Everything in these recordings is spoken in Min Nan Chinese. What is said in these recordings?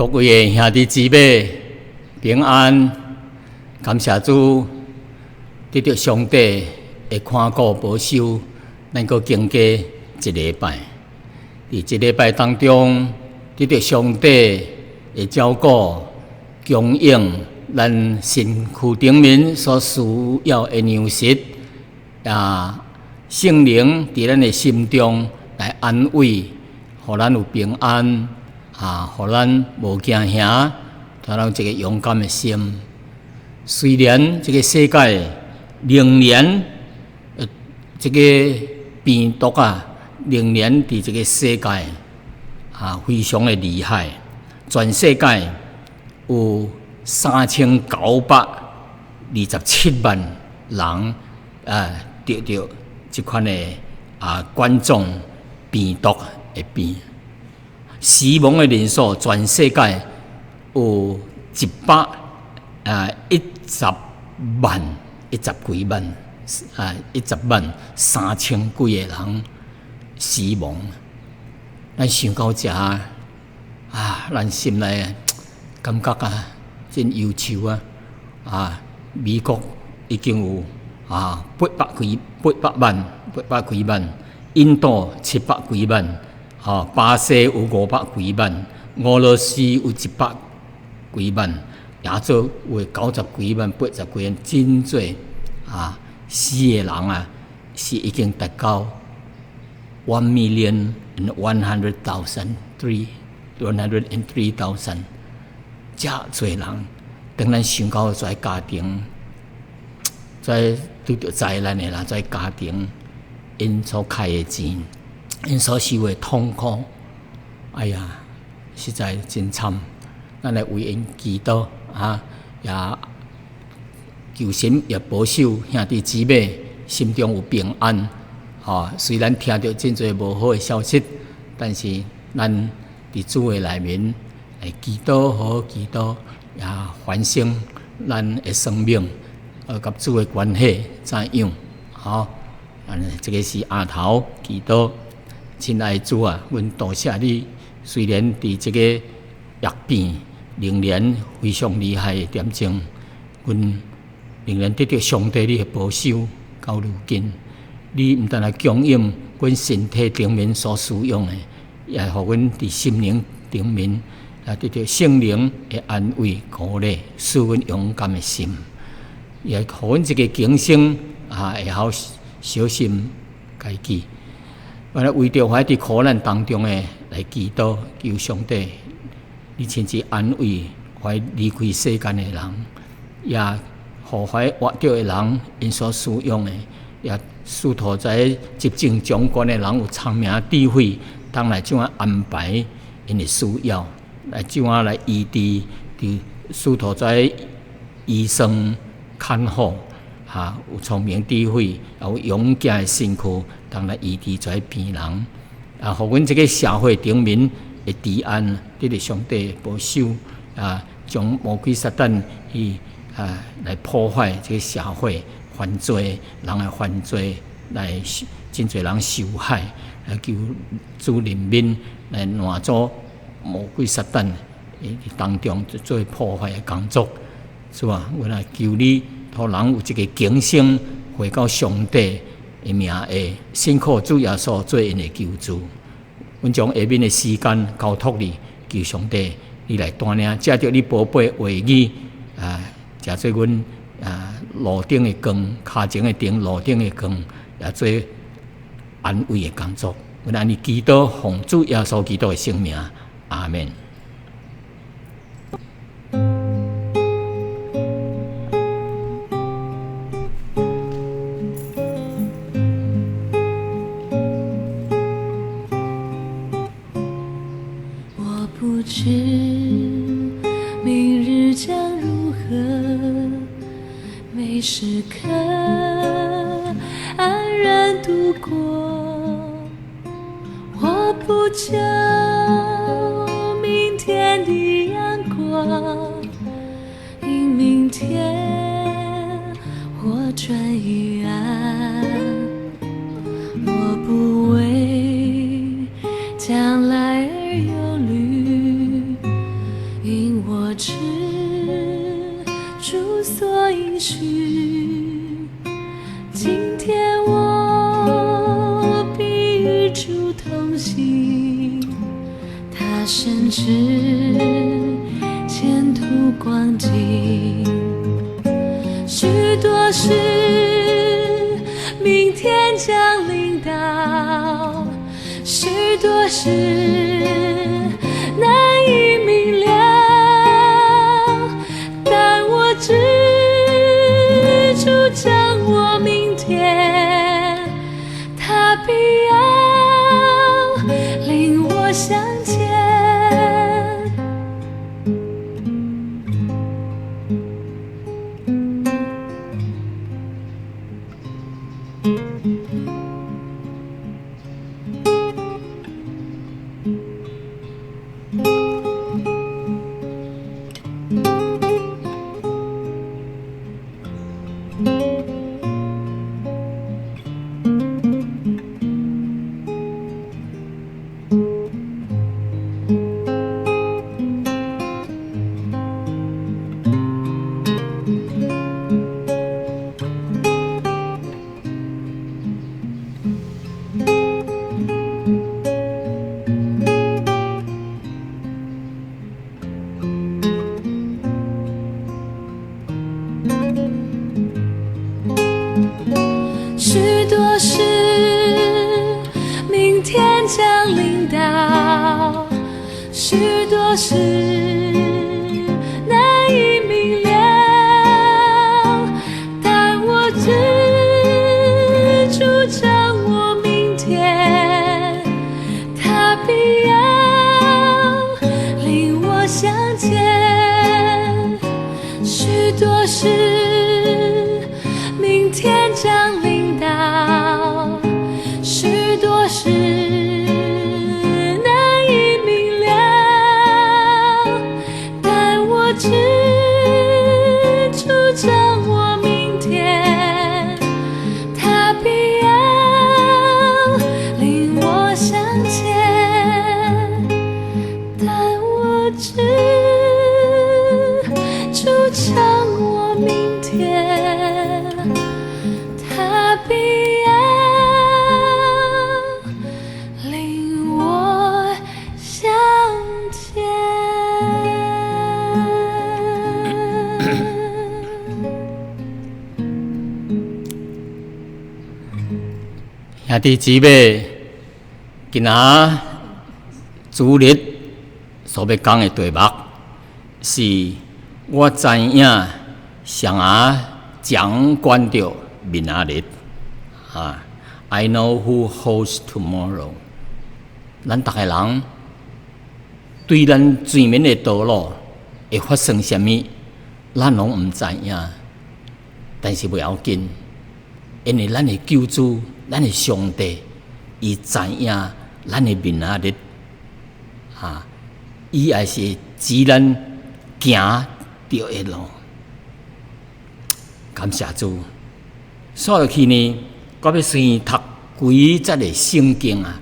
各位的兄弟姊妹平安，感謝主，得著上帝的看顧保守，咱閣經過一禮拜。佇這禮拜當中，得著上帝的照顧、供應咱身軀頂面所需要的糧食，啊，聖靈佇咱的心中來安慰，予咱有平安。啊，予咱無驚嚇，予咱有一個勇敢的心。雖然這個世界仍然這個病毒啊，仍然佇這個世界啊非常的厲害。全世界有3927萬人啊得著這款的啊冠狀病毒的病。死亡的人數，全世界有110萬，10幾萬啊，10萬3000幾個人死亡。咱想到遮啊，咱心內感覺啊，真憂愁啊！啊，美國已經有啊800幾八百萬800幾萬，印度700幾萬。吼，巴西有500幾萬，俄羅斯有100幾萬，亞洲有90幾萬、80幾萬，真濟啊！死的人啊，是已經達到 1,100,000 3 103,000，遮濟人，當咱想到這家庭，這拄著災難的人，這家庭𪜶所開的錢，𪜶所受的痛苦，哎呀，實在真慘。咱來為𪜶祈禱啊，也求神也保守兄弟姊妹心中有平安。吼，雖然聽著真濟無好的消息，但是咱佇主的內面來祈禱，好好祈禱，也反省咱的生命，佮主的關係怎樣？吼，按呢，這個是阿頭祈禱。親愛的主啊，阮多謝你。雖然佇這個疫病仍然非常厲害的點鐘，阮仍然得著上帝你的保守到如今。你毋但來供應阮身體頂面所需用的，也予阮佇心靈頂面也得著聖靈的安慰鼓勵，賜阮勇敢的心，也予阮這個警醒啊，會曉小心家己。阮來為著還佇苦難當中的來祈禱，求上帝，你親自安慰還離開世間的人，也予還活著的人𪜶所需用的，也賜予這執政掌權的人有聰明智慧，當來怎樣安排𪜶的需要，來怎樣來醫治，佇賜予這醫生看護。哈，有聰明智慧，有勇健的身軀，當來醫治這病人。啊，予阮這個社會頂面的治安，得著上帝保守，啊，將魔鬼撒旦伊啊來破壞這個社會犯罪，人的犯罪來真濟人受害，來求主憐憫來攔阻魔鬼撒旦佇當中做破壞的工作。主啊，阮來求你。予人有一個警醒，回到上帝的名下，信靠主耶穌做𪜶的救主。阮將下面的時間交託你，求上帝你來帶領，藉著你寶貝話語啊，成做阮啊路頂的光，跤前的燈，路頂的光，也做安慰的工作。阮按呢祈禱，奉主耶穌基督的聖名，阿門。我不知明日將如何，每時刻安然度過。我不求明天的陽光，因明天我轉已安。我不為將來而憂慮，深知前途光景，許多事明天將臨到，許多事難以明了，但我知主掌握明天，他必要領我向前。許多事明天將臨到，許多事難以明了，但我知主掌握明天，他必要領我向前。許多事明天將臨到，許多事難以明了，但我知主掌握明天，他必要領我向前。但我知主掌握明天，他必要領我向前。兄弟姊妹，今仔主日所欲講的題目是：我知影誰仔掌管著明仔日啊！I know who holds tomorrow。咱逐个人對咱前面的道路會發生啥物，咱攏毋知影。但是袂要緊，因為咱的救主、咱的上帝，伊知影咱的明仔日，啊，伊也是指咱行對的路。感謝主。煞落去呢，我欲先讀幾節的聖經啊，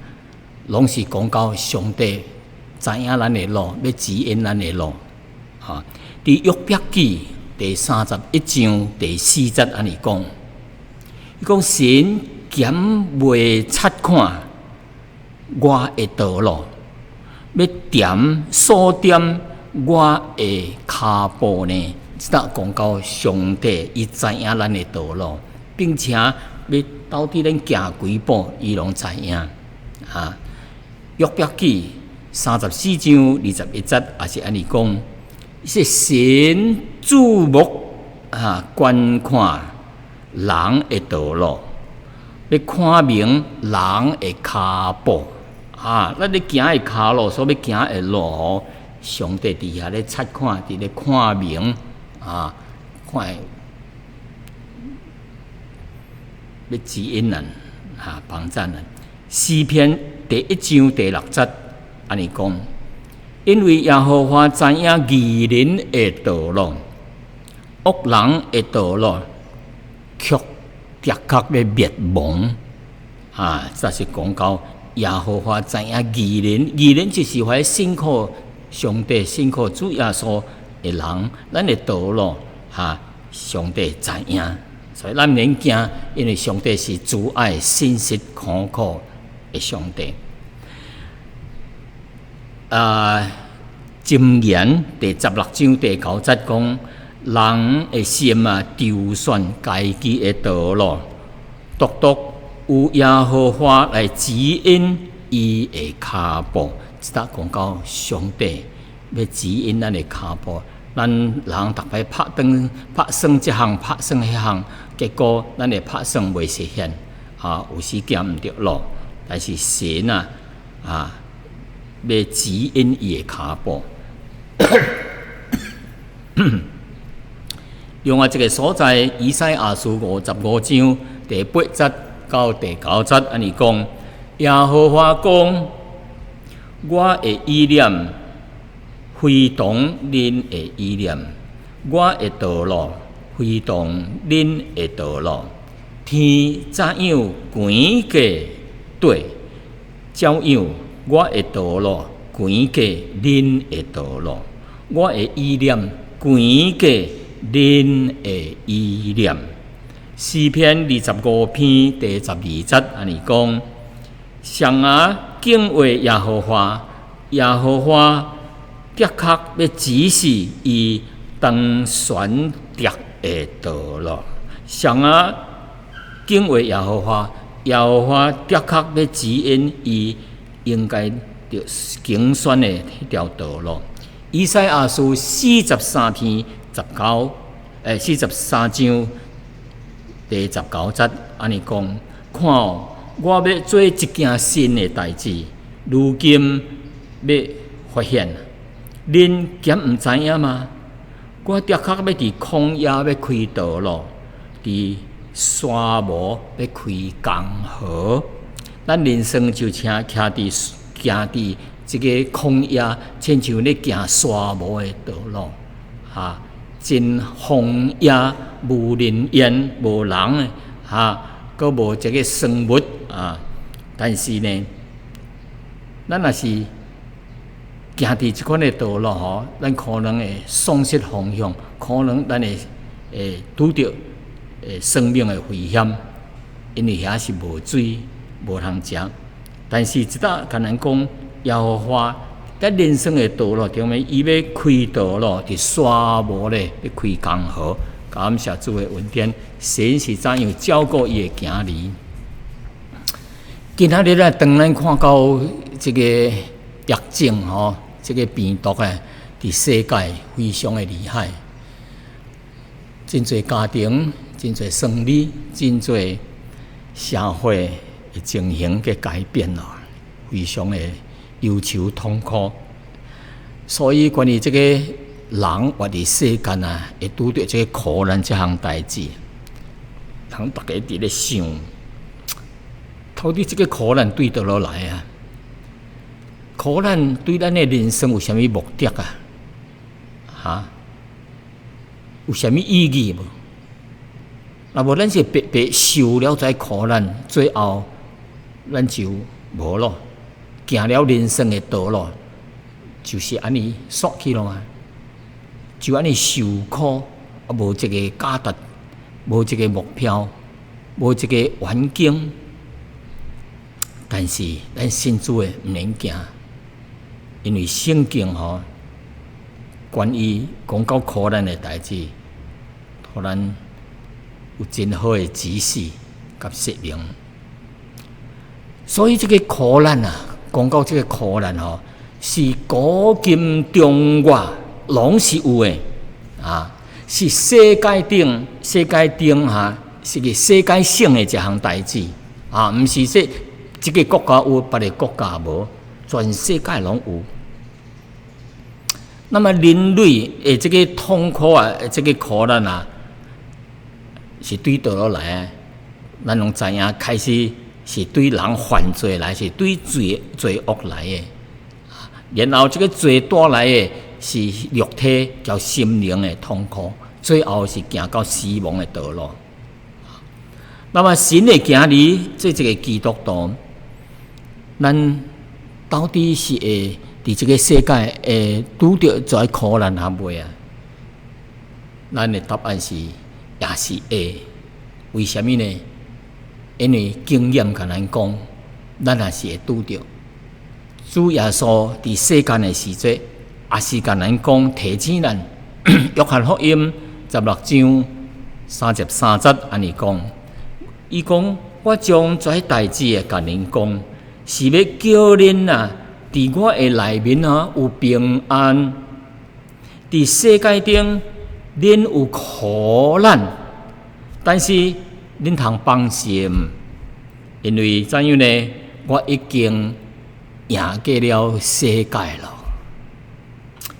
攏是講到上帝知影咱的路，欲指引咱的路。哈，佇約伯記第31章第四節按呢講，伊講神敢袂察看我的道路，欲點數點我的跤步呢？這搭講到上帝，伊知影咱的道路，並且欲到底咱行幾步，伊攏知影。啊，約伯記34章21節也是按呢講，是神注目啊，觀看人的道路，欲看明人的跤步。啊，咱咧行的跤路，所欲行的路吼，上帝佇遐咧察看，佇咧看明啊，看欲指引咱啊，幫助咱。詩篇第1章第6節按呢講，因為耶和華知影義人的道路，惡人的道路卻的確欲滅亡。啊，這是講到耶和華知影義人，義人就是懷信靠上帝、信靠主耶穌的人，咱的道路哈，上帝知影，所以咱免驚，因為上帝是慈愛、信實、可靠的上帝。箴言第16章第9節講，人的心啊，籌算家己的道路，獨獨有耶和華來指引伊的跤步。這搭講到上帝欲指引咱的跤步，咱人逐擺拍算拍算這項拍算彼項，結果咱的拍算袂實現，啊，有時行毋著路。但是神啊，欲指引伊的跤步。另外一个所在，以賽亞書55章第8節到第9節，按呢講：耶和華講，我的意念非同恁的意念，我的道路非同恁的道路。天怎樣懸過地，照樣我的道路懸過恁的道路，我的意念懸過恁的意念。詩篇25篇第12節，按呢講：誰啊敬畏耶和華，耶和華的確欲指示伊當選擇的道路。誰啊敬畏耶和華，耶和華的確欲指引伊應該著揀選的彼條道路。以賽亞書43篇19，43章第19節，按呢講：看哦，我欲做一件新的代誌，如今欲發現，恁敢毋知影嗎？我的確欲佇曠野欲開道路，佇沙漠欲開江河。咱人生就像徛佇這個曠野，親像咧行沙漠的道路，哈，真荒野，無人煙，無人的，哈，閣無這個生物啊。但是呢，咱若是行佇這款的道路吼，咱可能會喪失方向，可能咱會拄著生命的危險，因為遐是無水、無通食。但是這搭共咱講，耶和華佇人生的道路中面，伊欲開道路，佇沙漠咧欲開江河。感謝主的恩典，神是怎樣照顧伊的囝兒。今仔日咧，當咱看到這個疫症吼，這個病毒啊，佇世界非常的厲害，真濟家庭、真濟生理、真濟社會的情形嘅改變咯，非常的憂愁痛苦。所以關於這個人活佇世間啊，會拄著這個苦難這項代誌，人逐家佇咧想，到底這個苦難對佗落來啊？苦難對咱的人生有啥物目的啊？哈？有啥物意義無？若無咱是白白受了這苦難，最後咱就無咯，行了人生的道路，就是按呢煞去咯嘛，就按呢受苦，啊，無一個價值，無一個目標，無一個遠景。但是咱信主的毋免驚，因為聖經吼，關於講到苦難的代誌，予咱有真好的指示佮說明。所以這個苦難啊，講到這個苦難吼，是古今中外攏是有的啊，是世界頂哈，是個世界性的一項代誌啊，毋是說這個國家有，別个國家無，全世界攏有。那麼人類的這個痛苦啊，這個苦難啊，是對佗落來的？咱攏知影，開始是對人犯罪來，是對罪惡來的。然後這個罪帶來的是肉體佮心靈的痛苦，最後是行到死亡的道路。那麼神的囝兒，做這個基督徒，咱到底是會佇這個世界會拄著這苦難抑未啊？咱的答案是也是會。為啥物呢？因為經驗共咱講，咱也是會拄著。主耶穌佇世間的時陣，也是共咱講提醒咱，約翰福音16章33節按呢講，伊講，我將這代誌會共恁講，是欲叫恁啊，佇我的內面啊有平安。佇世界頂，恁有苦難，但是恁通放心，因為怎樣呢？我已經贏過了世界了。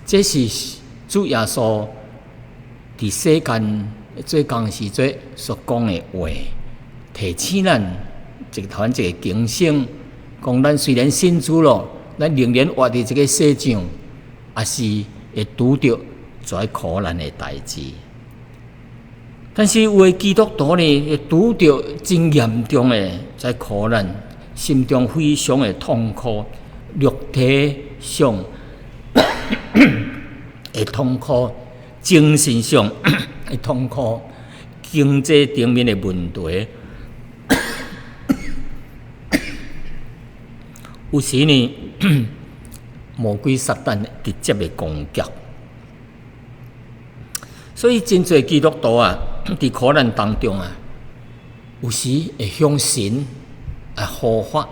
這是主耶穌佇世間做工時陣所講的話，提醒咱一個團一個警醒，講咱雖然信主咯，咱仍然活佇這個世上，也是會拄著這苦難的代誌。但是有的基督徒呢，會拄著真嚴重的這苦難，心中非常的痛苦，肉體上的痛苦，精神上的痛苦，經濟頂面的問題，有時呢，魔鬼撒旦直接的攻擊，所以真濟基督徒啊，佇苦難當中啊，有時會向神來呼喊，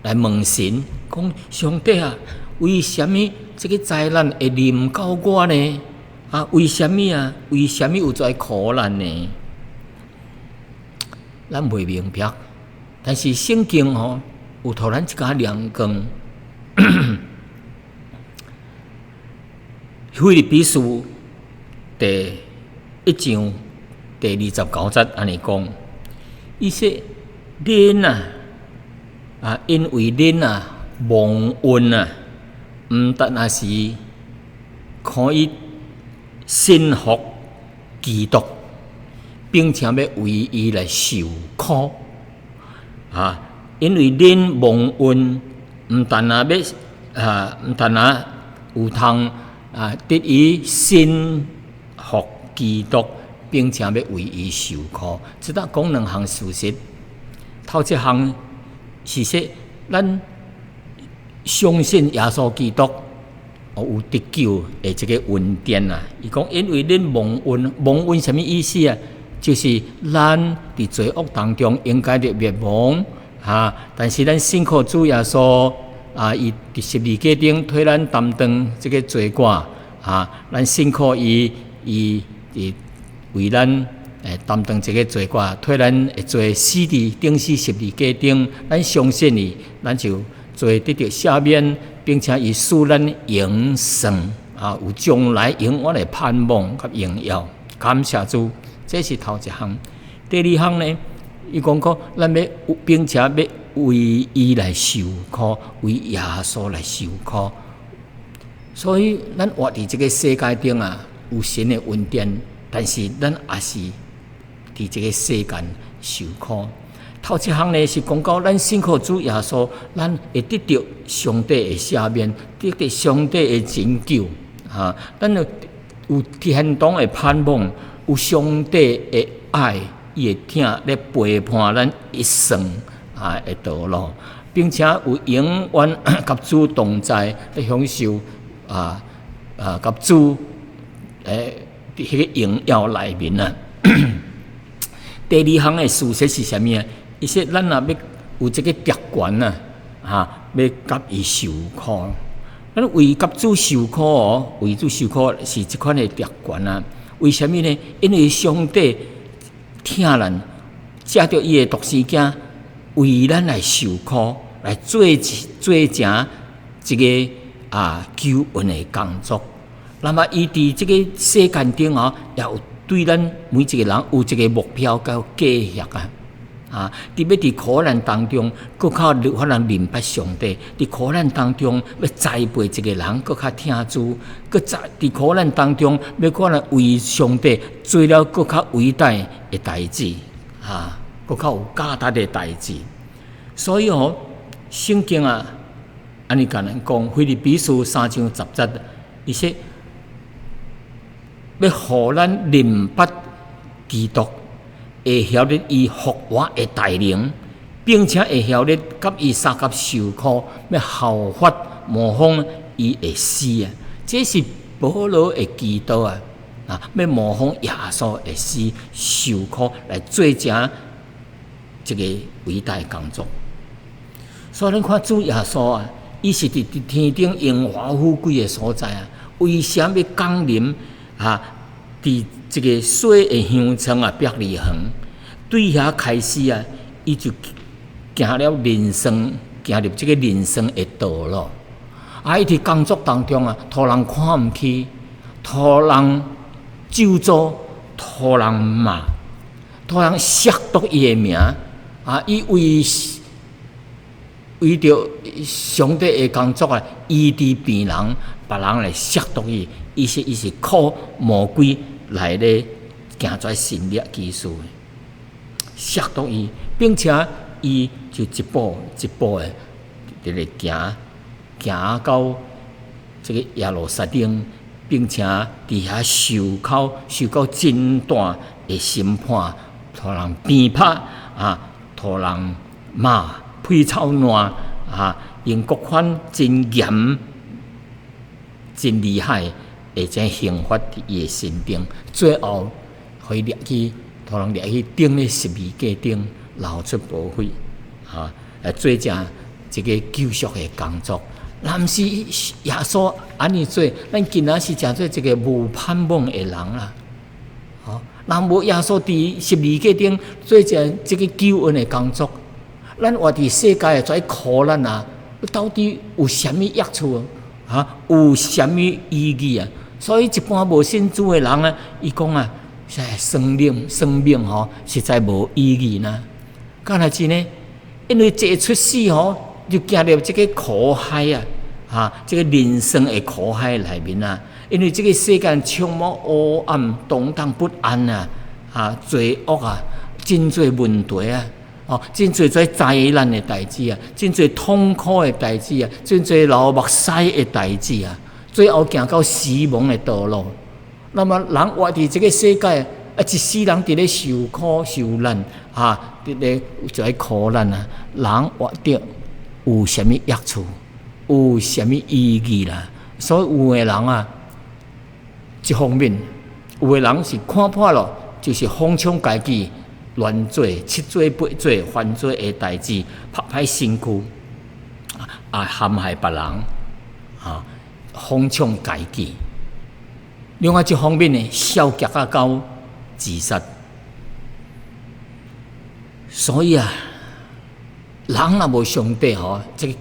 來問神，講上帝啊，為啥物這個災難會臨到我呢？啊，為啥物啊？為啥物有這苦難呢？咱袂明白，但是聖經吼有予咱一寡亮光。腓立比書第1章第29節按呢講，伊說：恁啊，啊，因為恁啊蒙恩啊，毋但若是可以信服基督，並且欲為伊來受苦啊！因為恁蒙恩，毋但若欲啊，毋但若有通啊，得以信服基督，並且欲為伊受苦。這搭講兩項事實。頭一項是說，咱相信耶穌基督，有得救的這個恩典啊。伊講，因為恁蒙恩，蒙恩啥物意思啊？就是咱佇罪惡當中應該得滅亡，哈！但是咱信靠主耶穌啊，伊佇十字架頂替咱擔當這個罪過，啊，咱信靠伊，伊會為咱擔當這個罪過，替咱的罪死佇釘死十字架頂，咱相信伊，咱就罪得著赦免，並且伊賜咱永生啊，有將來永遠的盼望佮榮耀。感謝主，這是頭一項。第二項呢，伊講講，咱欲並且欲為伊來受苦，為耶穌來受苦。所以，咱活佇這個世界頂啊，有神的恩典，但是咱也是佇這個世間受苦。頭一項呢，是講到咱信靠主耶穌，咱會得著上帝的赦免，得著上帝的拯救。哈，咱有有天堂的盼望，有上帝的愛，伊會疼咧陪伴咱一生啊的道路，並且有永遠佮主同在，咧享受啊啊佮主佇彼個榮耀內面啊。第二項的事實是啥物啊？伊說咱若欲有這個特權啊，哈，欲佮伊受苦。咱為佮主受苦哦，為主受苦是這款的特權啊。為啥物呢？因為上帝疼咱，藉著伊的獨生囝為咱來受苦，來做做成這個啊救恩的工作。那麼伊佇這個世間頂哦，也有對咱每一個人有一個目標佮計劃啊！啊，佇欲佇苦難當中，閣較予人認捌上帝；佇苦難當中，欲栽培一個人，閣較疼主；閣在佇苦難當中，欲可能為上帝做了閣較偉大的代誌，啊，閣較有價值的代誌。所以哦，聖經啊，按呢共咱講，腓立比書3章10節，伊說欲予咱認捌基督，會曉得伊復活的大能，並且會曉得佮伊相佮受苦，欲效法模仿伊的死啊！這是保羅的祈禱啊！啊，欲模仿耶穌的死受苦來做成這個偉大的工作。所以咱看主耶穌啊，伊是佇天頂榮華富貴的所在啊，為啥欲降臨啊？佇這個細的鄉村啊，伯利恆，對遐開始啊，伊就行了人生，行入這個人生的道路。啊，伊佇工作當中啊，予人看毋起，予人咒詛，予人罵，予人褻瀆伊的名。啊，伊為著上帝的工作啊，醫治病人，別人來褻瀆伊，伊是靠魔鬼來咧行這神蹟奇事，褻瀆伊，並且伊就一步一步的佇咧行，行到這個耶路撒冷，並且佇遐受苦，受到真大的審判，予人鞭拍啊，予人罵，屁臭爛啊，用各款真嚴、真厲害的這刑罰佇伊的身頂，最後予伊掠去，予人掠去釘咧十字架頂，流出寶血，啊，來做成這個救贖的工作。若毋是耶穌按呢做，咱今仔是成做一個無盼望的人啦。吼，若無耶穌佇十字架頂做成這個救恩的工作，咱活佇世界這苦難啊，到底有啥物益處啊？有啥物意義啊？所以一般無信主的人啊，伊講啊，生命吼，實在無意義呢。敢若真呢？因為一出世吼，就行入這個苦海啊！啊，這個人生的苦海內面啊，因為這個世間充滿黑暗、動盪不安啊，啊，罪惡啊，真濟問題啊，哦，真濟這災難的代誌啊，真濟痛苦的代誌啊，真濟流目屎的代誌啊，最後行到死亡的道路。那麼人活佇這個世界，啊，一世人佇咧受苦受難，啊，佇咧這個苦難啊，人活著有啥物益處？有啥物意義啦？所以有的人啊，一方面，有的人是看破了，就是放縱家己，亂做七做八做犯罪的代誌，拍歹身軀，啊，陷害別人，啊，放縱家己。另外一方面呢，消極啊到自殺。所以啊，人若無上帝吼，這個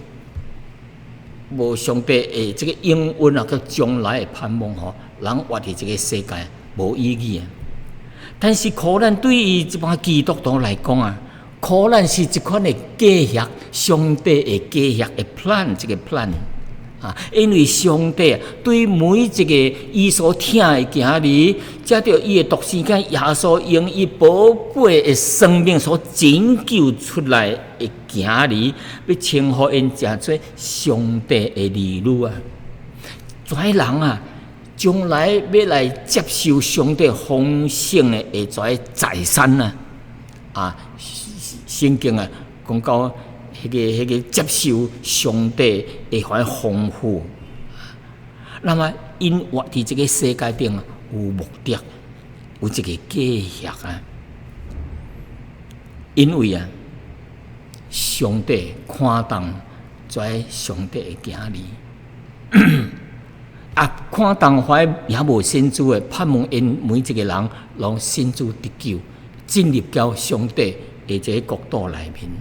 無上帝的這個應允啊，佮將來的盼望吼，人活佇這個世界無意義啊。但是苦難對於這幫基督徒來講啊，苦難是一款的計劃，上帝的計劃的 plan，這個 plan 啊，因為上帝對每一個伊所疼的囝兒，藉著伊的獨生囝耶穌用伊寶貴的生命所拯救出來的囝兒，欲稱呼𪜶成做上帝的兒女啊！這人啊，將來欲來接受上帝豐盛的會這財產啊！啊，聖經啊，講到彼個接受上帝的遐豐富，那麼𪜶活佇這個世界頂啊，有目的，有一個計劃啊。因為啊，上帝看重這上帝的囝兒，啊，看重遐猶無信主的，盼望𪜶每一個人攏信主得救，進入到上帝的這個國度內面。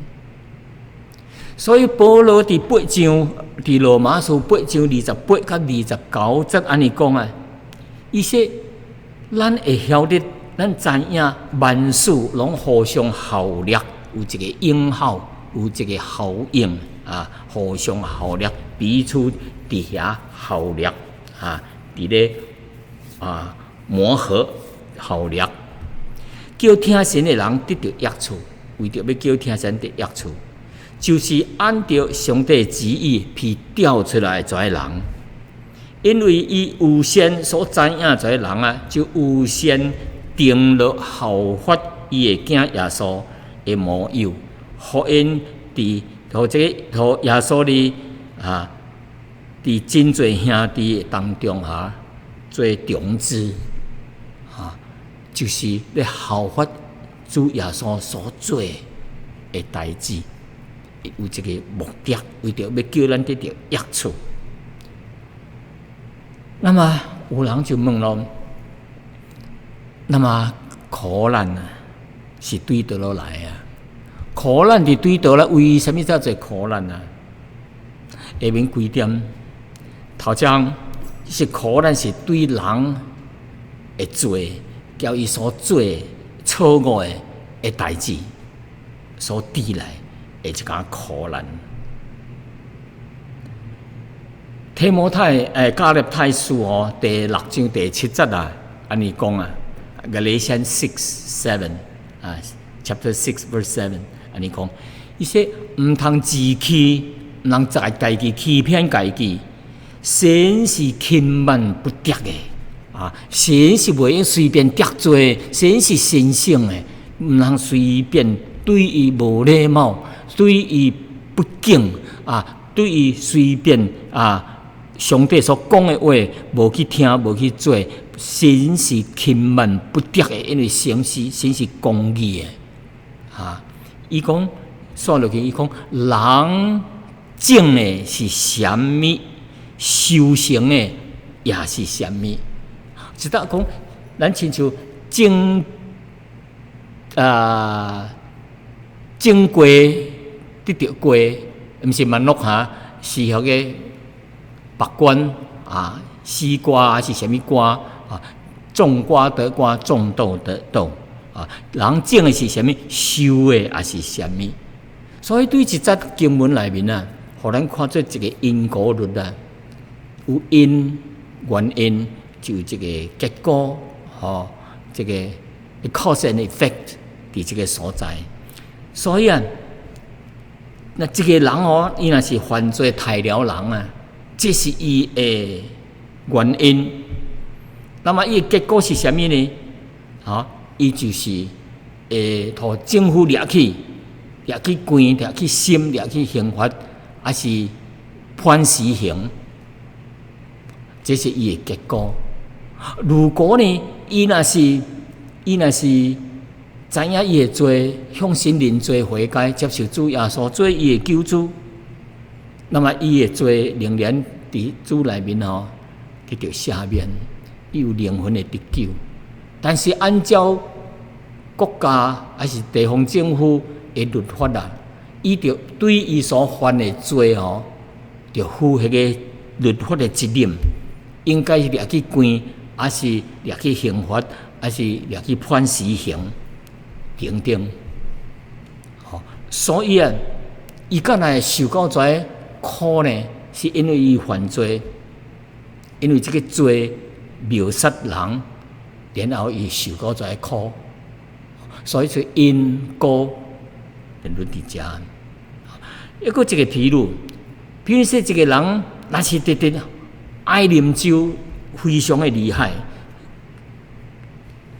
所以保羅佇八章，佇羅馬書八章28佮29節按呢講啊，伊說：咱會曉得，咱知影萬事攏互相效力，有一個應效，有一個效應啊，互相效力，彼此佇遐效力啊，佇咧啊磨合效力，叫疼神的人得著益處，為著欲叫疼神得益處，就是按著上帝旨意被召出來的這人，因為伊預先所知影這人啊，就預先定落效法伊的囝耶穌的模樣，予𪜶佇予這個予耶穌哩啊，佇真濟兄弟當中哈，做長子，哈，就是咧效法主耶穌所做的代誌，有一个目的，為著欲叫咱得著益處。那麼有人就問咯，那麼苦難啊，是對佗落來啊？苦難是對佗來？為啥物叫做苦難啊？下面幾點，頭一項是苦難是對人的罪，交伊所做錯誤的代誌所帶來的一個苦難。提摩太加勒泰書哦，第六章第七節啊，按呢講啊，Galatians 6:7 啊，Chapter 6 verse 7，按呢講，伊說毋通自欺，毋通在家己欺騙家己，神是輕慢不得的啊，神是袂用隨便得罪，神是神聖的，毋通隨便對伊無禮貌，對伊不敬啊，對伊隨便啊。上帝所講的話，無去聽，無去做，神是輕慢不得的，因為神是公義的，哈！伊講煞落去，伊講人種的是啥物，收成的也是啥物。一搭講，咱親像種啊種瓜得著瓜，毋是萬樂哈，是彼个白瓜啊，西瓜還是啥物瓜啊？種瓜得瓜，種豆得豆啊！人種的是啥物，收的也是啥物。所以對一節經文內面啊，予咱看做一個因果律啊，有因原因就有這個結果，吼，這個 cause and effect 佇這個所在。所以啊，若這個人哦，伊若是犯罪刣了人啊，這是伊的原因。那麼伊的結果是啥物呢？哈，伊就是會予政府掠去，掠去關，掠去審，掠去刑罰，抑是判死刑。這是伊的結果。如果呢，伊若是知影伊的罪，向神認罪悔改，接受主耶穌做伊的救主，那麼伊的罪仍然佇主內面吼得著赦免，伊有靈魂的得救。但是按照國家抑是地方政府的律法啊，伊著對伊所犯的罪吼，著負彼个律法的責任，應該是掠去關，抑是掠去刑罰，抑是掠去判死刑等等。吼，所以啊，伊敢若會受到這苦呢？是因為伊犯罪，因為這个罪謀殺人，然後伊受到這苦，所以說因果論佇遮。抑閣一個譬如，譬如說一個人若是直直愛啉酒，非常的厲害，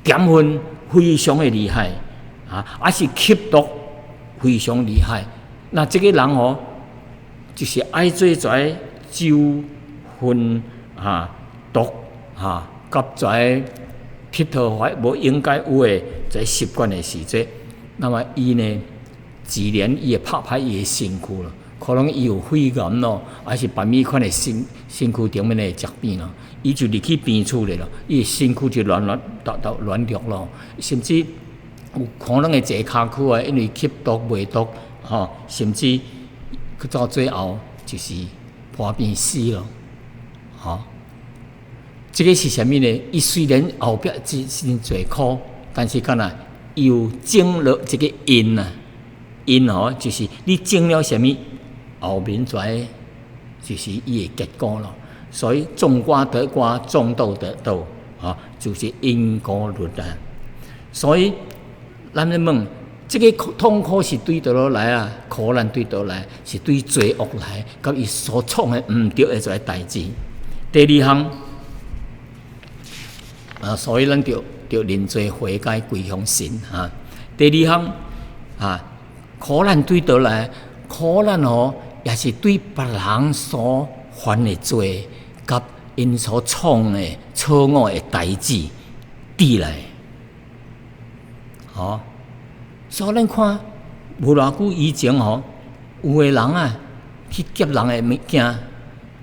踮薰非常的厲害，啊，抑是吸毒非常厲害。那這個人哦，就是愛做這酒、薰、啊、毒啊，佮這鐵頭髮無應該有的這習慣的時陣，那麼伊呢，自然伊會拍歹伊的身軀咯，可能伊有肺癌咯，抑是別物款的身軀頂面的疾病咯，伊就入去病厝咧咯，伊的身軀就軟軟達到軟弱咯，甚至有可能會坐跤軀啊，因為吸毒賣毒，吼，甚至去到最後就是破病死咯，吼。這个是啥物呢？伊雖然後壁真真濟苦，但是敢若有種了這个因啊，因吼就是你種了啥物，後面就就是伊的結果咯。所以種瓜得瓜，種豆得豆，啊，就是因果律啊。所以咱咧問，這个痛苦是對佗落來啊？苦難對佗來，是對罪惡來，佮伊所創的毋對的這个代誌。第二項。啊，所以咱著著認罪悔改歸向神啊。第二項啊，苦難對佗來，苦難哦，也是對別人所犯的罪，佮𪜶所創的錯誤的代誌致來。吼，所以咱看無偌久以前吼，有的人啊去劫人的物件，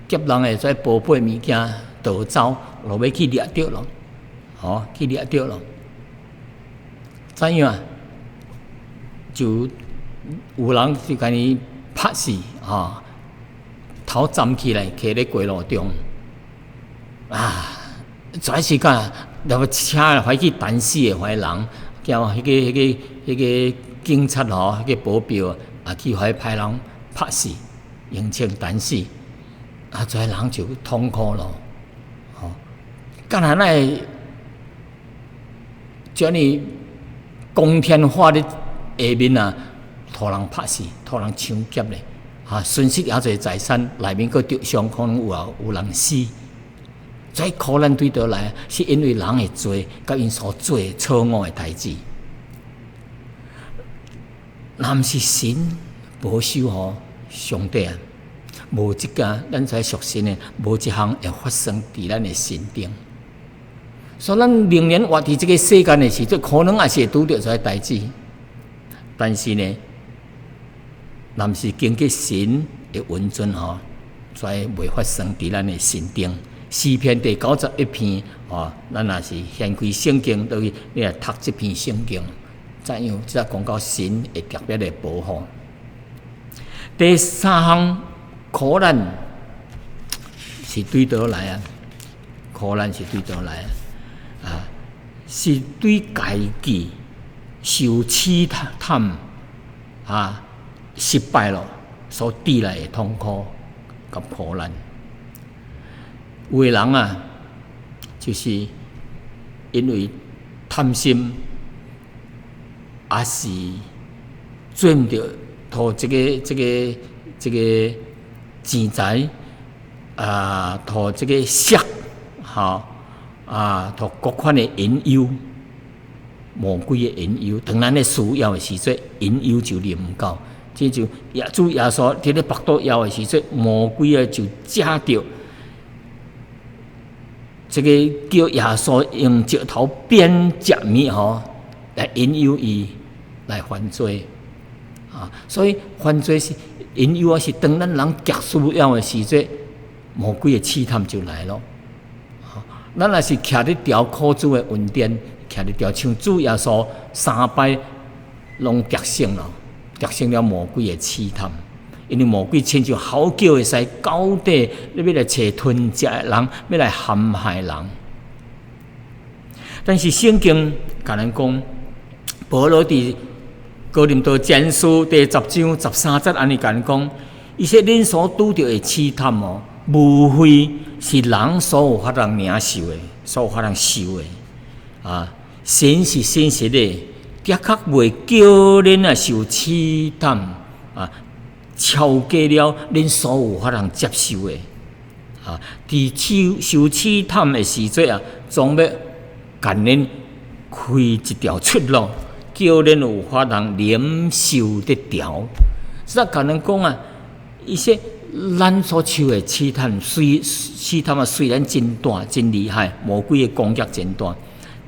劫人的這寶貝物件，逃走，落尾去掠著囉，吼，去掠著囉。怎樣？就有人就共伊拍死，吼，頭斬起來，徛咧街路中。啊，這時間，那個車懷去彈死的懷人，叫彼個警察吼，彼個保鏢啊，去予彼歹人拍死，用槍彈死，啊，這人就痛苦咯，吼，敢若哪會這呢光天化日下面啊，予人拍死，予人搶劫咧，啊，損失遐濟財產，內面閣著傷，可能有啊有人死。這苦難對佗來？是因為人的罪，佮𪜶所做錯誤的代誌。若毋是神保守吼，上帝啊，無這個咱才屬神的，無一項會發生佇咱的身頂。所以咱仍然活佇這個世間的時陣，可能也是會拄著這個代誌。但是呢，若毋是經過神的允准吼，才袂發生佇咱的身頂。詩篇第91篇，哦，咱若是掀開聖經，倒去你來讀這篇聖經，怎樣？這講到神會特別的保護。第三項苦難是對佗來啊？苦難是對佗來啊？啊，是對家己受試探啊，失敗了所帶來的痛苦佮苦難。有的人啊，就是因為貪心，抑是做毋著，圖這個錢財啊，圖這個色，吼啊，圖各款的引誘，魔鬼的引誘。當咱咧需要的時陣，引誘就臨到。這就耶主耶穌佇咧腹肚枵的時陣，魔鬼啊就藉著這個叫耶穌用石頭變食物吼，來引誘伊來犯罪啊！所以犯罪是引誘啊，是當咱人極需要的時陣，魔鬼的試探就來咯。咱若是徛佇牢苦主的恩典，徛佇牢像主耶穌三擺攏得勝咯，得勝了魔鬼的試探。因為魔鬼親像吼叫的獅到底咧欲來揣吞食的人，欲來陷害人。但是聖經共咱講，保羅佇哥林多前書第10章13節按呢共咱講，伊說恁所拄著的試探哦，無非是人所有法通領受的，所有法通受的。啊，神是信實的，的確袂叫恁啊受試探啊，超過了恁所有法通接受的。啊，佇受試探的時陣啊，總欲共恁開一條出路，叫恁有法通忍受得牢。這共咱講啊，伊說咱所受的試探，雖試探啊，雖然真大真厲害，魔鬼的攻擊真大，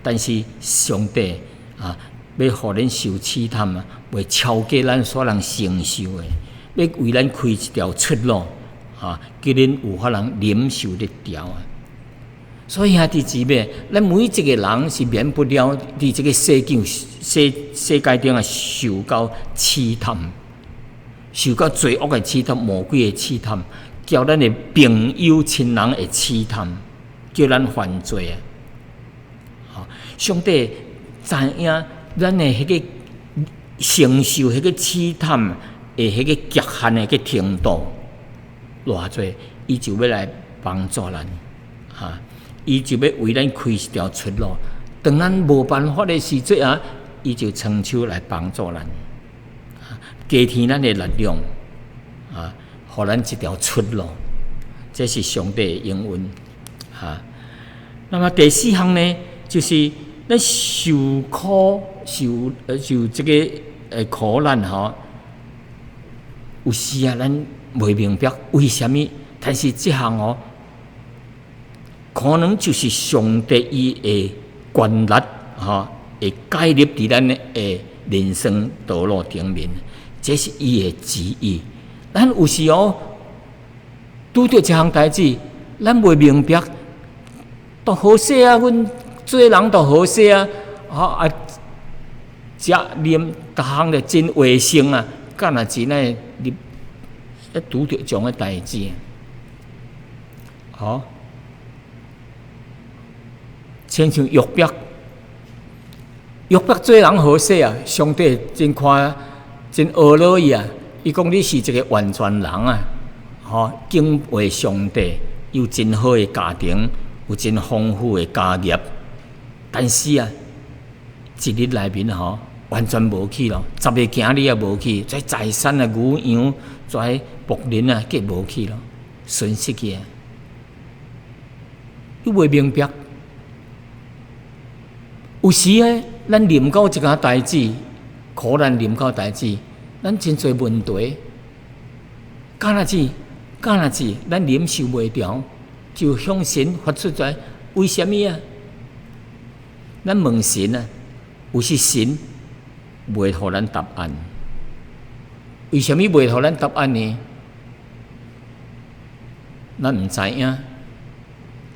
但是上帝啊，欲予恁受試探啊，袂超過咱所能承受的，欲為咱開一條出路，啊，叫恁有法通忍受得牢啊。所以兄弟姊妹，咱每一個人是免不了佇這個世界中啊，受到試探，受到罪惡的試探、魔鬼的試探，叫咱的朋友、親人的試探，叫咱犯罪啊！上帝知影咱的彼個承受彼個試探的彼個極限的個程度偌濟，伊就欲來幫助咱，哈！伊就欲為咱開一條出路。當咱無辦法的時陣啊，伊就伸手來幫助咱，加添咱的力量，啊，予咱一條出路。這是上帝的應允，哈。那麼第四項呢，就是咱受苦受這個苦難吼，有時啊，咱袂明白為啥物但是這項哦，可能就是上帝伊的權力吼，會介入佇咱的人生道路頂面，這是伊的旨意。咱有時哦，拄著一項代誌，咱袂明白，都好勢啊，阮做人都好勢啊，吼啊，食啉逐項就真衛生啊，敢若真愛入，拄著這種的代誌，吼，親像約伯，約伯做人好勢啊，上帝真看真呵咾伊啊，伊講你是一個完全人啊，吼，敬畏上帝，有真好的家庭，有真豐富的家業，但是啊，一日內面吼，完全無去咯，十個囝兒也無去，這財產啊、牛羊、這僕人啊，計無去咯，損失去啊！你袂明白，有時呢，咱臨到一件代誌，苦難臨到代誌，咱真濟問題，敢若是，敢若是，咱忍受袂牢，就向神發出來，為啥物啊？咱問神啊，有時神袂予咱答案。為啥物袂予咱答案呢？咱毋知影，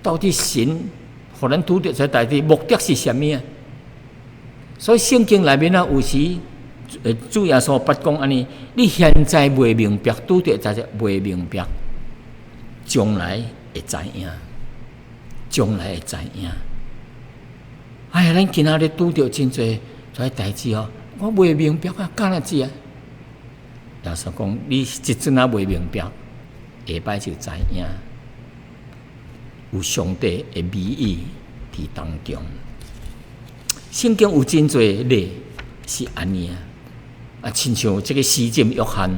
到底神予咱拄著這代誌目的是啥物啊？所以聖經內面啊，有時主耶穌捌講按呢，你現在袂明白，拄著代誌袂明白，將來會知影，將來會知影。哎呀，咱今仔日拄著真濟這代誌哦，我袂明白啊，敢若是啊？耶穌講，你這陣仔袂明白，下擺就知影，有上帝的美意佇當中。聖經有真濟例是按呢啊，啊，親像這個施浸約翰，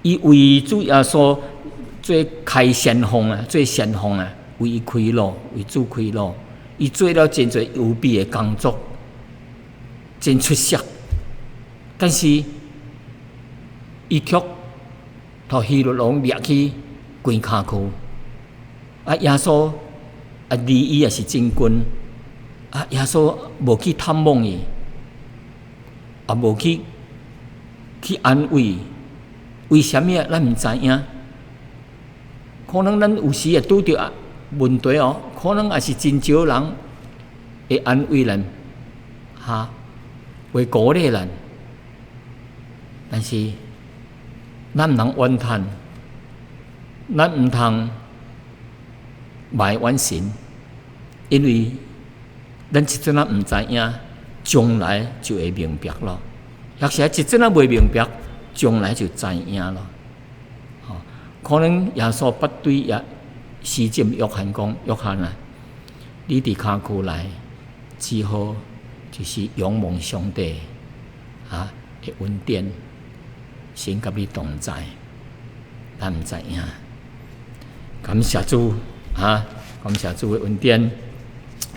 伊為主耶穌做開先鋒啊，做先鋒啊，為伊開路，為主開路，伊做了真濟預備的工作，真出色。但是，伊卻予希律王掠去關監獄。啊，耶穌啊，離伊也是真近。啊，耶穌無去探望伊，也無去安慰。為啥物啊？咱毋知影。可能咱有時會拄著問題哦，可能也是真少人會安慰咱，哈，會鼓勵咱。但是，咱毋通怨嘆，咱毋通埋怨神，因為咱這陣仔毋知影，將來就會明白咯。抑是這陣仔袂明白，將來就知影咯。吼，可能耶穌捌對耶施浸約翰講：約翰啊，你佇監獄內，只好就是仰望上帝啊的恩典，神佮你同在，咱毋知影。感謝主啊！感謝主的恩典。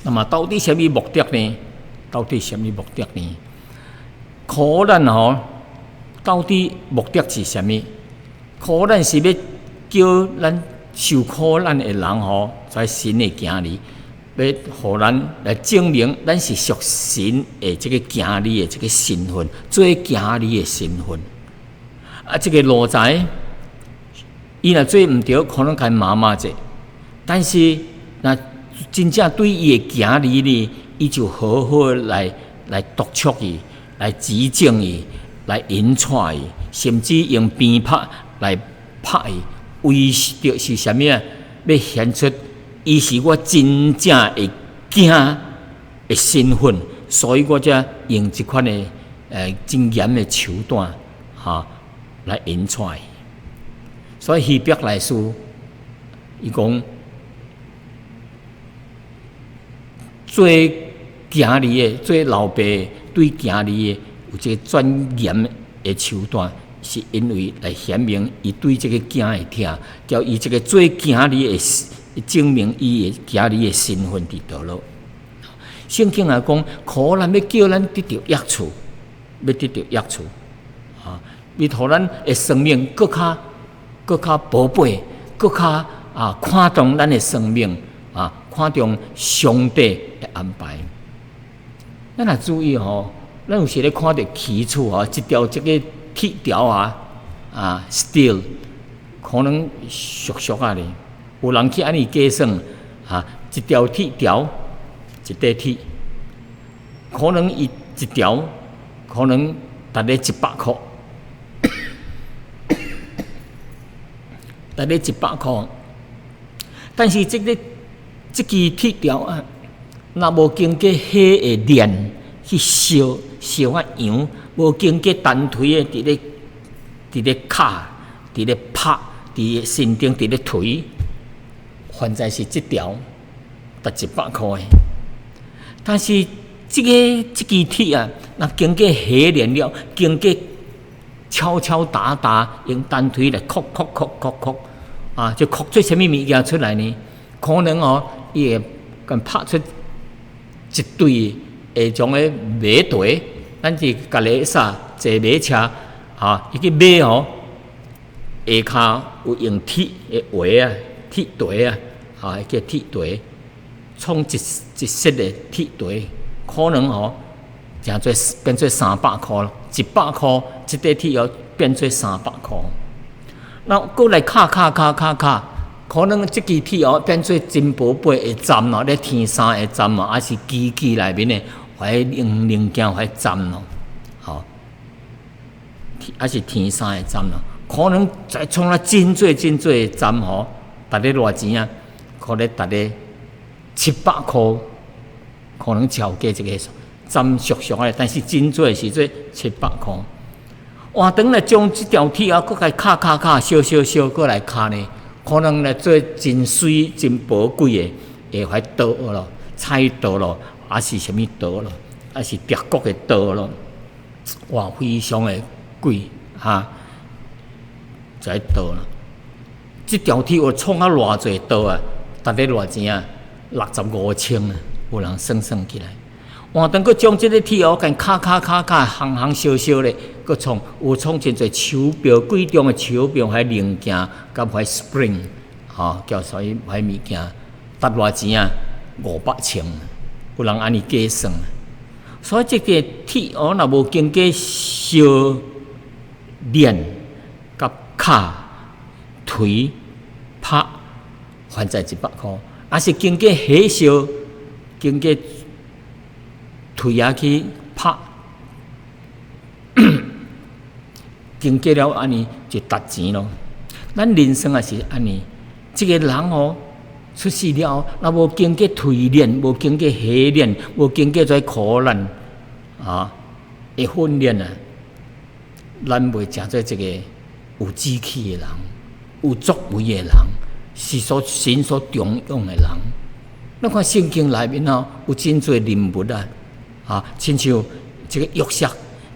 那麼到底啥物目的呢？到底啥物目的呢？苦難吼，到底目的是啥物？苦難是欲叫咱受苦難的人吼，在神的囝兒，欲予咱來證明咱是屬神的這個囝兒的這個身份，做囝兒的身份。啊，這個奴才，伊若做毋著，可能共罵罵者，但是若真正對伊的囝兒呢，伊就好好來督促伊，來指正伊，來引帶伊，甚至用鞭拍來拍伊，為著是啥物啊？欲顯出伊是我真正的囝的身份，所以我才用這款的真嚴的手段，哈，來引帶伊。所以希伯來書，伊講做囝兒的、做老爸的對囝兒的有這個轉嚴的手段，是因為來顯明伊對這個囝的疼，叫伊這個做囝兒的證明伊的囝兒的身份佇佗落。聖經也講，苦難欲叫咱得著益處，欲得著益處，啊，欲予咱的生命閣較寶貝，閣較啊，看重咱的生命啊，看重上帝的安排。咱若注意吼，咱有時咧看著起厝吼，一條這个鐵條啊，啊，steel 可能俗俗仔咧，有人去按呢計算啊，一條鐵條一塊鐵，可能伊一條可能值咧一百箍，值咧一百箍。但是這个這支鐵條啊，若無經過火的煉去燒燒啊揚，無經過單錘的佇咧敲、佇咧拍、佇身頂佇咧槌，反正是這條值一百箍的。但是這个這支鐵啊，若經過火煉了，經過敲敲打打，用單錘來敲敲敲敲敲，啊，就敲出啥物物件出來呢？可能哦，伊會共拍出一對下種的馬蹄，咱是家己啥坐馬車，啊，伊去馬吼，下跤有用鐵的鞋啊，鐵蹄啊，啊，叫鐵蹄，創一一色的鐵蹄，可能吼，成做變做三百箍咯，一百箍這塊鐵哦變做三百箍。那閣來敲敲敲敲敲，可能這支鐵哦變做真寶貝的針咯，咧天衫的針哦，還是機器內面的彼零零件彼針咯，吼，還是天衫的針咯，可能再創了真濟真濟的針吼，值咧偌錢啊？可能值咧七百箍，可能超過這個針俗俗的，但是真濟時陣七百箍。換轉來將這條鐵啊，閣共敲敲敲，燒燒燒，閣來敲呢，可能來做真媠、真寶貴的，會彼刀咯、菜刀咯，還是啥物刀咯，還是德國的刀咯，哇，非常的貴哈，這刀啦。這條鐵有創啊偌濟刀啊，值咧偌錢啊？65,000啊，有人算算起來。換轉閣將這个鐵哦，共敲敲敲敲，烘烘燒燒咧，閣創有創真濟手錶，貴重的手錶，彼零件，佮彼 spring，吼，叫啥物彼物件，值偌錢啊？500,000，有人按呢計算。所以這个鐵哦，若無經過燒煉、佮敲、槌、拍，還在一百箍，抑是經過火燒，經過槌仔去拍，經過了按呢就值錢咯。咱人生也是按呢，這个人哦出世了後，若無經過錘煉，無經過火煉，無經過這苦難啊的訓練啊，咱袂成做一个有志氣的人，有作為的人，是所神所重用的人。咱看聖經內面哦，有真濟人物啊。啊，親像這个約瑟，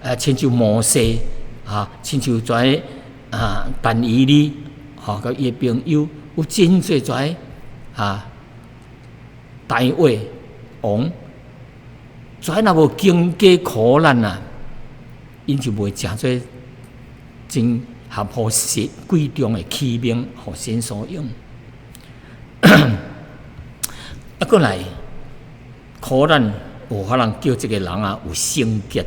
啊，親像摩西，啊，親像這啊，但以理，吼，佮伊的朋友，有真濟這啊，大衛王，這若無經過苦難啊，𪜶就袂成做真合乎神貴重的器皿，予神所用。啊，閣來苦難。有可能叫這个人啊有聖潔，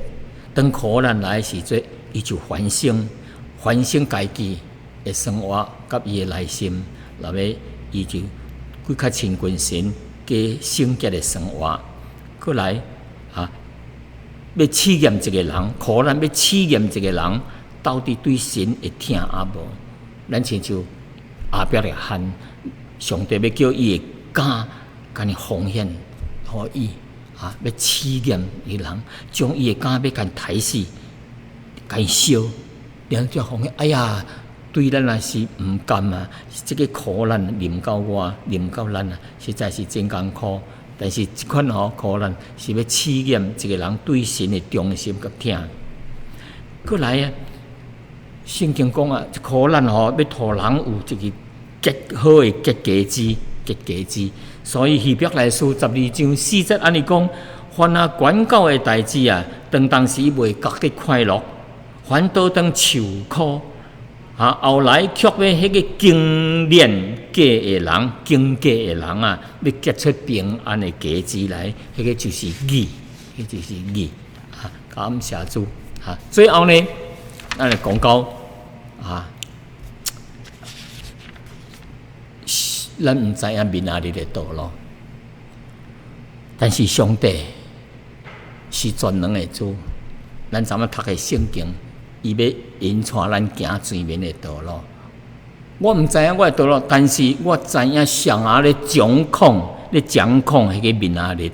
當苦難來的時陣，伊就反省，反省家己的生活佮伊的內心，落尾伊就閣較親近神，過聖潔的生活。閣來啊，欲試驗一个人，苦難欲試驗一个人，到底對神會疼抑無？咱親像亞伯拉罕，上帝欲叫伊的囝共伊奉獻，予伊。啊！欲試驗伊人，將伊的囝欲共刣死，共燒，然後就奉獻。哎呀，對咱也是毋甘啊！這个苦難臨到我，臨到咱啊，實在是真艱苦。但是這款吼苦難是欲試驗一个人對神的忠心佮疼。閣來啊，聖經講啊，苦難吼欲予人有一个結好的結果子，結果子。所以希伯來書12章4節按呢講：凡啊管教的代誌啊，當當時袂覺得快樂，反倒當受苦。啊，後來卻欲彼个經練過的人，經過的人啊，欲結出平安的果子來，彼个就是義，彼就是義。啊，感謝主。啊，最後呢，咱來講到啊，咱毋知影明仔日的道路，但是上帝是全能的主，咱昨昏讀的聖經，伊欲引帶咱行前面的道路。我毋知影我的道路，但是我知影誰仔咧掌控，咧掌控彼个明仔日。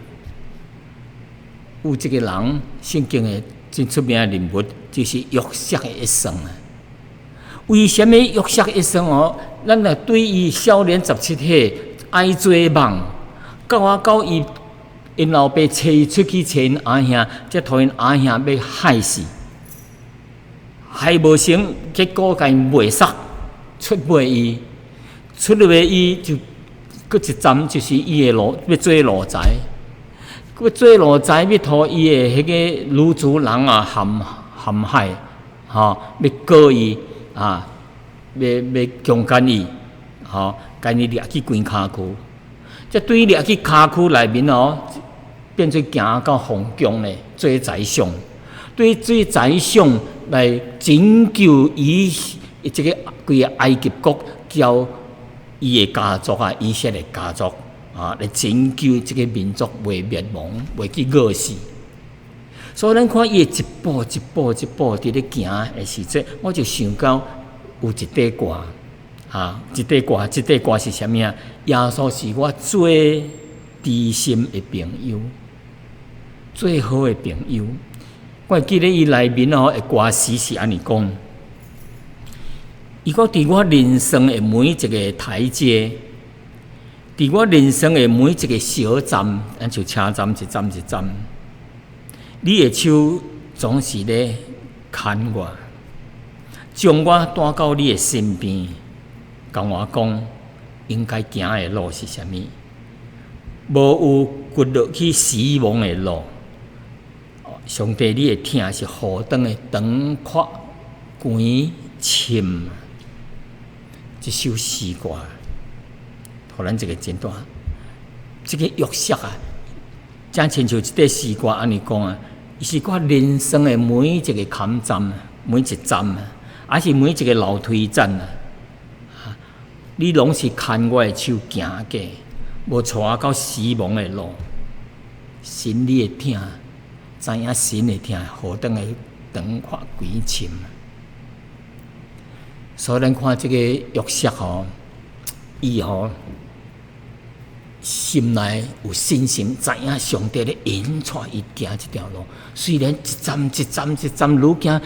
有一个人，聖經的真出名的人物，就是約瑟的一生啊。為啥物約瑟一生哦？咱若對伊少年17歲愛做夢，到啊到伊𪜶老爸揣伊出去揣𪜶阿兄，才予𪜶阿兄欲害死，害無成，結果共伊賣殺，出賣伊，出賣伊就閣一站，就是伊的奴，欲做奴才，欲做奴才，欲予伊的彼个奴主人啊陷害，吼，欲告伊啊，欲強姦伊，吼，共伊掠去關監區，這對掠去監區內面哦，變做行到皇宮咧，做宰相，對做宰相來拯救伊這个規个埃及國，交伊的家族啊，以色列家族啊，來拯救這个民族袂滅亡，袂去餓死。所以咱看伊一步一步一步佇咧行的時陣，我就想到有一塊歌，啊，一塊歌，這塊歌是啥物啊？耶穌是我最知心的朋友，最好的朋友。我會記得伊內面哦的歌詞是按呢講：伊講佇我人生的每一个台階，佇我人生的每一个小站，咱像車站一站一站，你的手總是咧牽我，將我帶到你的身邊，共我講應該行的路是啥物？無有滑落去死亡的路。上帝，你的疼是何等的長闊廣深？這首詩歌，予咱一个真大。這个約瑟啊，正親像這塊詩歌按呢講啊，伊是我人生的每一个坎站，每一站啊，還是每一个樓梯站啊，你攏是牽我的手行過，無帶我到死亡的路。神你的疼，知影神的疼何等的長闊廣深。所以咱看這个約瑟吼，伊吼心內有信心，知影上帝咧引帶伊行這條路。雖然一站一站一站愈行，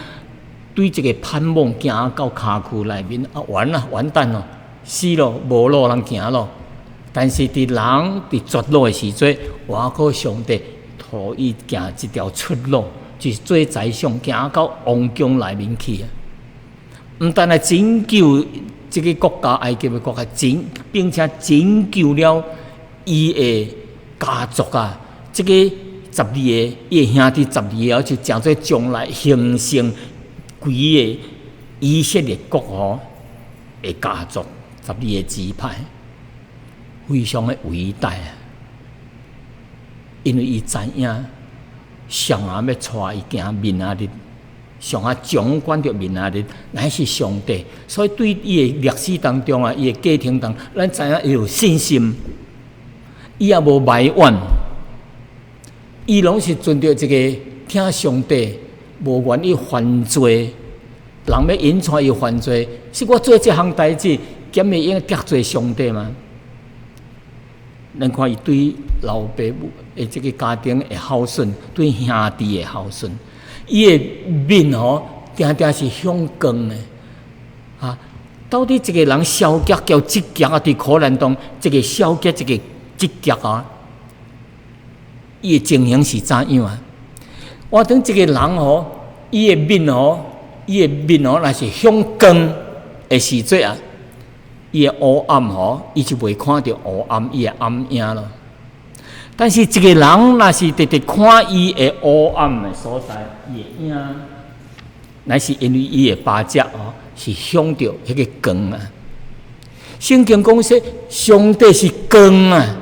對這个盼望行到跤區內面啊，完啦，完蛋咯，死咯，無路通行咯。但是佇人佇絕路的時陣，倚靠上帝，予伊行這條出路，就是做宰相，行到王宮內面去啊。毋但來拯救這个國家，埃及的國家，拯並且拯救了伊的家族啊！這个十二個，伊的兄弟十二個，就成做將來形成規個以色列國吼的家族，十二個支派，非常的偉大啊！因為伊知影誰仔欲帶伊行明仔日，誰仔掌管著明仔日，乃是上帝。所以對伊的歷史當中啊，伊的過程當中，咱知影伊有信心，伊也無埋怨，伊攏是存著一个聽上帝，無願意犯罪。人欲引帶伊犯罪，是我做這項代誌，敢會用得罪上帝嗎？咱看伊對老爸母的這个家庭的孝順，對兄弟的孝順，伊的面吼，定定是向光的。啊，到底一个人消極交積極啊？佇苦難中，一个消極，一个積極啊，伊的情形是怎樣啊？我等一个人吼，伊的面吼，若是向光的時陣啊，伊的烏暗吼，伊就袂看著烏暗，伊的暗影咯。但是一个人若是直直看伊的烏暗的所在，伊的影，乃是因為伊的巴掌吼，是向著彼个光啊。聖經講說，上帝是光啊，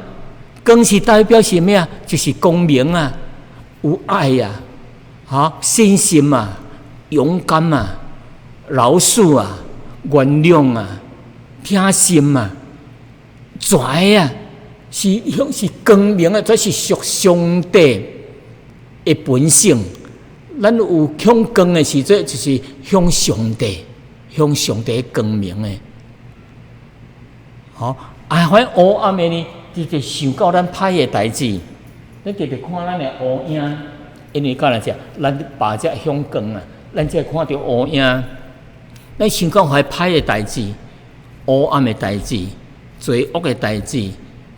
光是代表是咩啊？就是光明啊，有愛啊，哈，信心啊，勇敢啊，饒恕啊，原諒啊，疼心啊，跩啊，是向是光明啊，這是屬上帝的本性。咱有向光的時陣，就是向上帝，向上帝光明的。吼，啊，反烏暗的呢，直直想到咱歹的代誌，咱直直看咱的烏影，因為敢若這，咱目才向光啊，咱才會看著烏影。咱想到遐歹的代誌、烏暗的代誌、罪惡的代誌、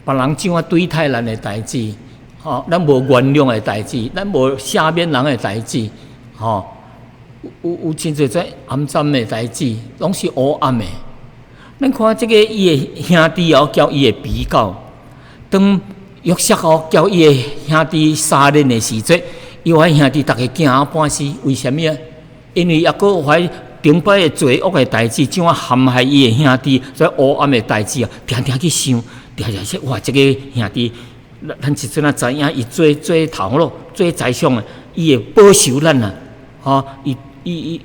別人怎啊對待咱的代誌，吼，咱無原諒的代誌，咱無赦免人的代誌，吼，有真濟這骯髒的代誌，攏是烏暗的。咱看這个伊的兄弟哦，佮伊的比較，當約瑟哦佮伊的兄弟相認的時陣，伊遐兄弟逐家驚啊半死，為啥物啊？因為猶閣有遐頂擺的罪惡的代誌，怎啊陷害伊的兄弟，這烏暗的代誌啊，定定去想，定定說哇，這个兄弟，咱一陣仔知影，伊做頭路，做宰相啊，伊會報仇咱啊，吼，伊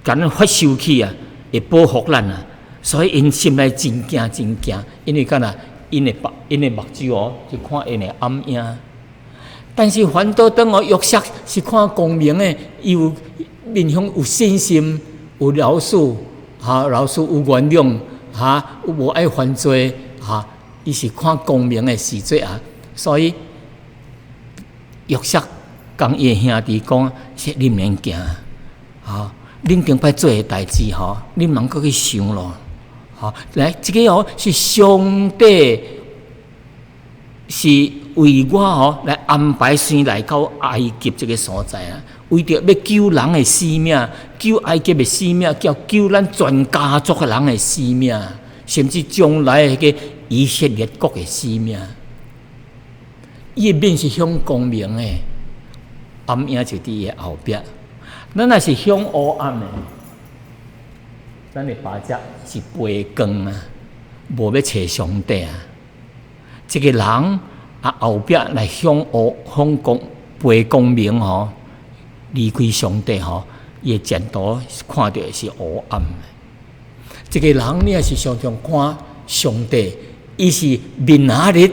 共咱發受氣啊，會報復咱啊。所以𪜶心內真驚真驚，因為敢若𪜶的目睭哦，就看𪜶的暗影。但是反倒當哦約瑟是看光明的，伊有面向有信心，有饒恕，哈饒恕有原諒，哈有無愛犯罪，哈伊是看光明的時陣啊。所以約瑟共伊的兄弟講：說你毋免驚，哈，恁頂擺做的代誌吼，恁毋通閣去想咯。吼，來，這个哦是上帝是為我吼來安排生來到埃及這个所在啊，為著欲救人的性命，救埃及的性命，叫救咱全家族的人的性命，甚至將來彼个以色列國的性命。伊的面是向光明的，暗影就佇伊的後壁。咱若是向烏暗的，咱的目睭是背光啊，無欲揣上帝啊。這个人啊，後壁來向烏向光背光明吼，離開上帝吼，伊的前途看著是烏暗的。這个人你若是常常看上帝，伊是面仔日，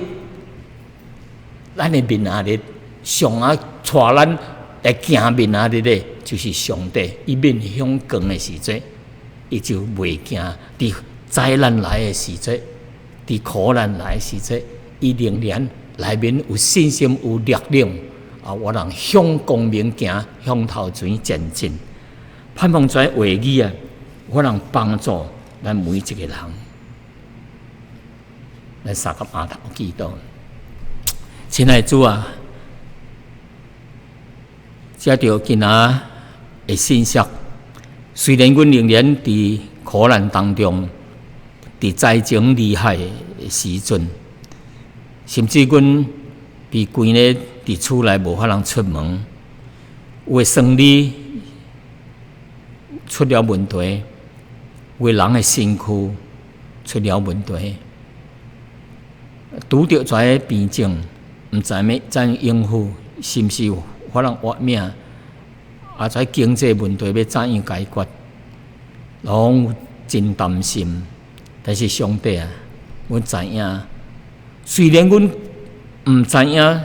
咱的面仔日上啊帶咱來行面仔日的，就是上帝。伊面向光的時陣，伊就袂驚。佇災難來的時陣，佇苦難來的時陣，伊仍然內面有信心、有力量啊！我人向光明行，向頭前前進。盼望這話語啊，我人幫助咱每一个人。咱三個阿頭祈禱，親愛主啊，藉著今仔的信息，雖然阮仍然佇苦難當中，佇災情厲害的時陣，甚至阮被關咧佇厝內無法通出門，有的生理出了問題，有的人的身軀出了問題，拄著這个病症，毋知欲怎應付，是毋是有法通活命？啊，這經濟問題欲怎樣解決，攏真擔心。但是上帝啊，阮知影，雖然阮毋知影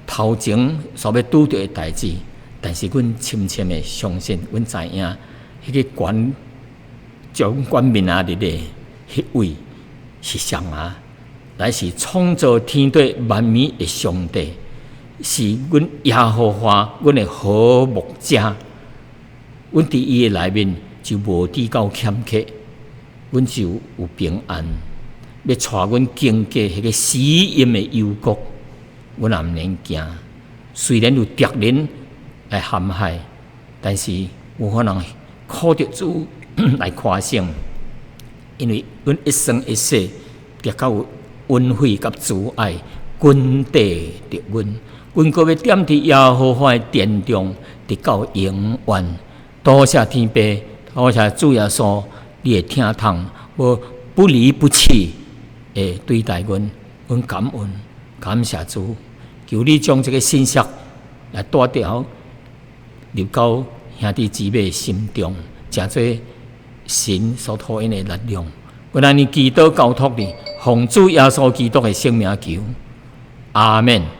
頭前所欲拄著的代誌，但是阮深深的相信，阮知影彼个管掌管明仔日的彼位是誰啊？乃是創造天地萬物的上帝，是阮耶和華，阮的好牧者。阮佇伊的內面就無拄到欠缺，阮就有平安。欲帶阮經過彼个死蔭的幽谷，阮也毋免驚。雖然有敵人來陷害，但是有可能靠著主來誇勝，因為阮一生一世得到有恩惠佮慈愛，緊綴著阮，阮閣欲踮佇耶和華的殿中，直到永遠。多謝天父，多謝主耶穌，你的疼痛，無不離不棄的對待阮，阮感恩，感謝主，求你將這个信息來帶著入到兄弟姊妹心中，成做神所託𪜶的力量。阮按呢祈禱交託你，奉主耶穌基督的聖名求，阿們。